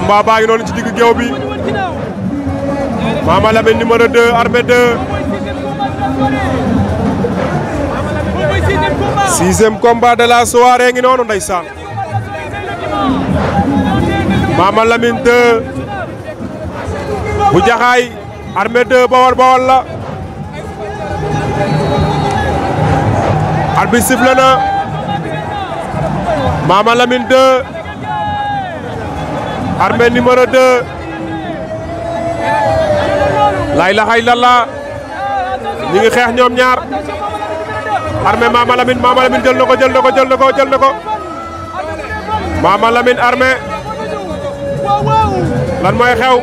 combat baa ngi noonu ci digg géew bi Mama Lamine numéro 2 Armé 2 sixième combat de la soirée ngi noonu ndeysaan Mama Lamine 2 bu Jaxaay Armé 2 Bawol Bawol la arbitre sifflé na Mama Lamine 2 Armé numéro 2 la ilaha illallah ñi ngi xeex ñoom ñaar Armé Mama Lamine jël na ko Mama Lamine Armé lan mooy xew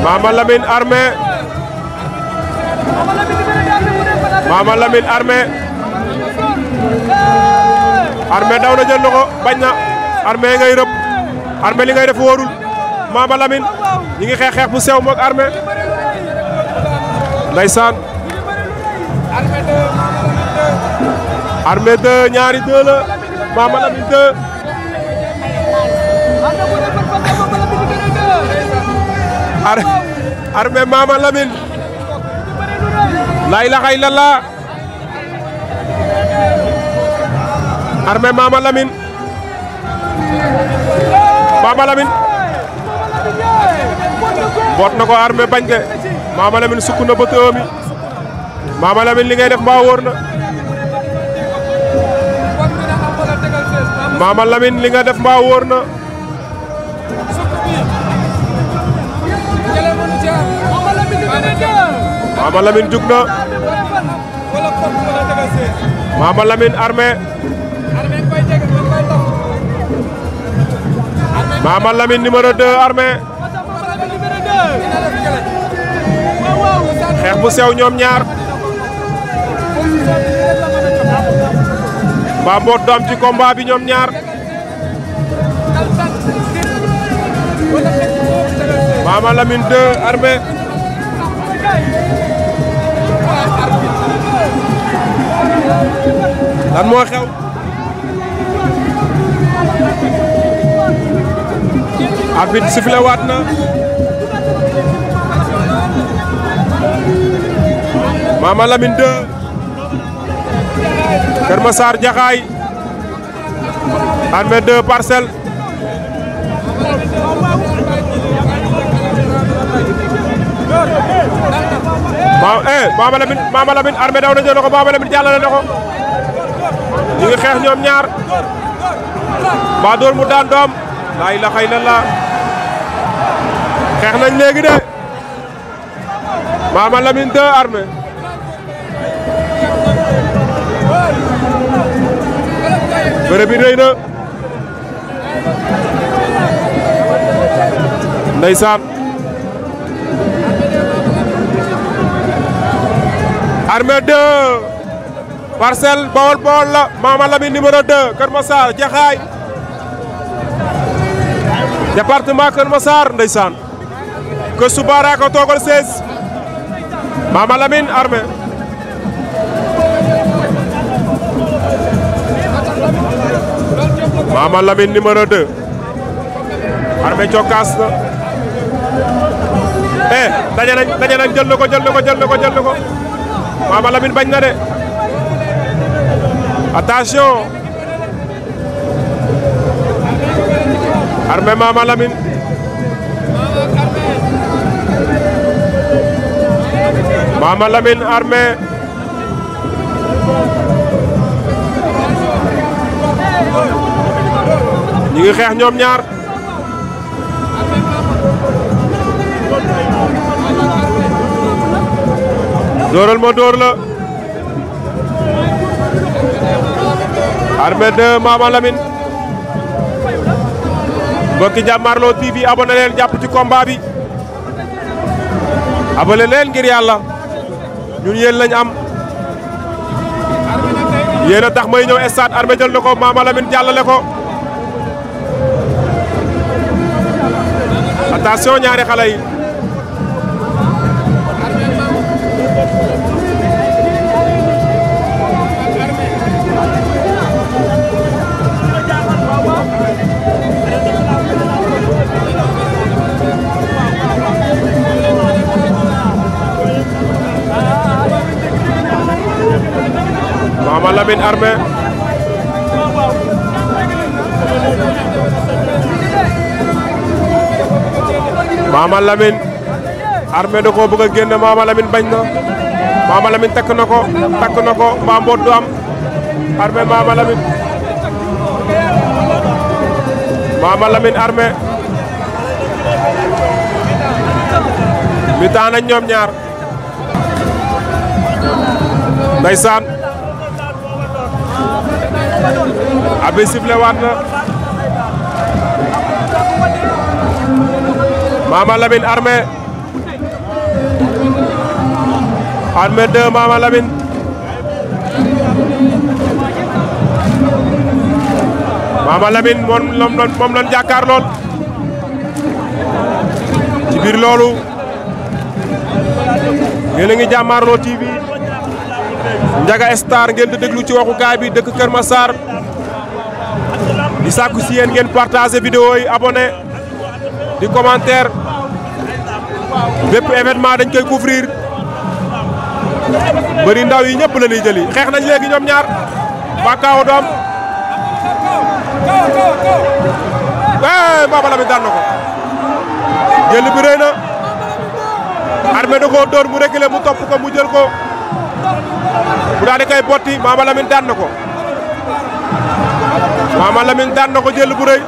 Mama Lamine Armé Mama Lamine Armé daw na jël na ko bañ na Armé ngay rëb Armé li ngay def wóorul Mama Lamine ñi ngi xeex bu sew moog Armé ndeysaan Armé 2 ñaari 2 la Mama Lamine 2 Armé Mama Lamine la ilaha illallah Armé Mama Lamine boot na ko Armé bañ de Mama Lamine sukk na ba tëëmi Mama Lamine li ngay def mbaa wóor na Mama Lamine li nga def mbaa wóor na Mama Lamine jug na Mama Lamine Armé Mama Lamine numéro 2 Armé xeex bu sew ñoom ñaar ba mboot doom ci combat bi ñoom ñaar Mama Lamine 2 Armé lan moo xew arbitre sifflé waat na Mama Lamine 2 Kër Massar Jaxaay Armé 2 Parcelles Mama Lamine Armé daw na jël ko Mama Lamine jàllale na ko ñu ngi xeex ñoom ñaar ba door mu daan doom la ilaha illallah xeex nañ léegi de Mama Lamine 2 Armé bëre bi rëy na ndeysaan Armé 2 Parcelles Bawol Bawol la Mama Lamine numéro 2 Kër Massar Jaxaay département Kër Massar ndeysaan ke subara ko toogal 16 Mama Lamine Armé Mama Lamine numéro 2 Armé cokkaas na daje nañ jël na ko Mama Lamine bañ na de attention Armé Mama Lamine Mama Lamine Armé ñi ngi xeex ñoom ñaar dóoral ma dóor la Armé 2 Mama Lamine mbokki Jàmmarloo TV abonné leen jàpp ci combat bi abonné leen ngir yàlla ñun yéen lañ am yéen a tax may ñëw stade Armé jël na ko Mama Lamine jàllale ko attention ñaari xale yi Lamine Armé Mama Lamine Armé da koo bëgg a génn Mama Lamine bañ na Mama Lamine takk na ko mbaa mboot du am Armé Mama Lamine Armé mi taa nañ ñoom ñaar ndeysaan abi sifle waat na Mama Lamine Armé 2 Mama Lamine moom lañ jàkkaar lool ci biir loolu yéen a ngi Jàmmaarloo TV Ndiaga Star ngeen di déglu ci waxu gaay bi dëkk Kër Massar di sàkku si yéen ngeen partager vidéo yi abonné di commentaire bépp événement dañ koy couvrir bëri ndaw yi ñëpp la ñuy jëli xeex nañ léegi ñoom ñaar ba kaaw doom Mama Lamine daan na ko jël bi rëy na Armé da koo dóor mu reculé mu topp ko mu jël ko mu daal di koy botti Mama Lamine daan na ko jël bu rëy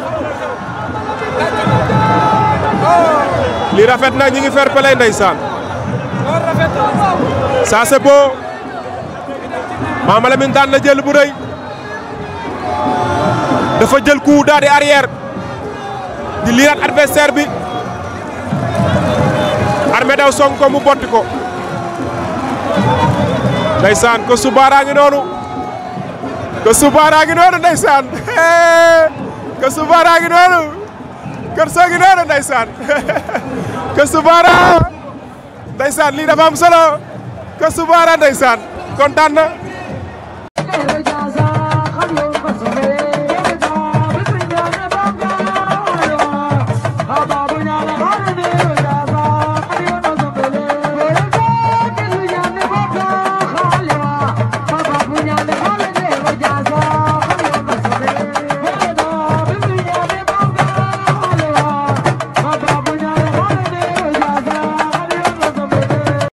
li rafet na ñi ngi fair play ndeysaan ça c'est beau Mama Lamine daan na jël bu rëy dafa jël coup daal di arrière di liiraat adversaire bi Armé daw song ko mu botti ko ndeysaan ko subaara ngi noonu ndeysaan ko subaara ngi noonu kër soo ngi noonu ndeysaan ko subaara ndeysaan lii dafa am solo ko subaara ndeysaan kontaan na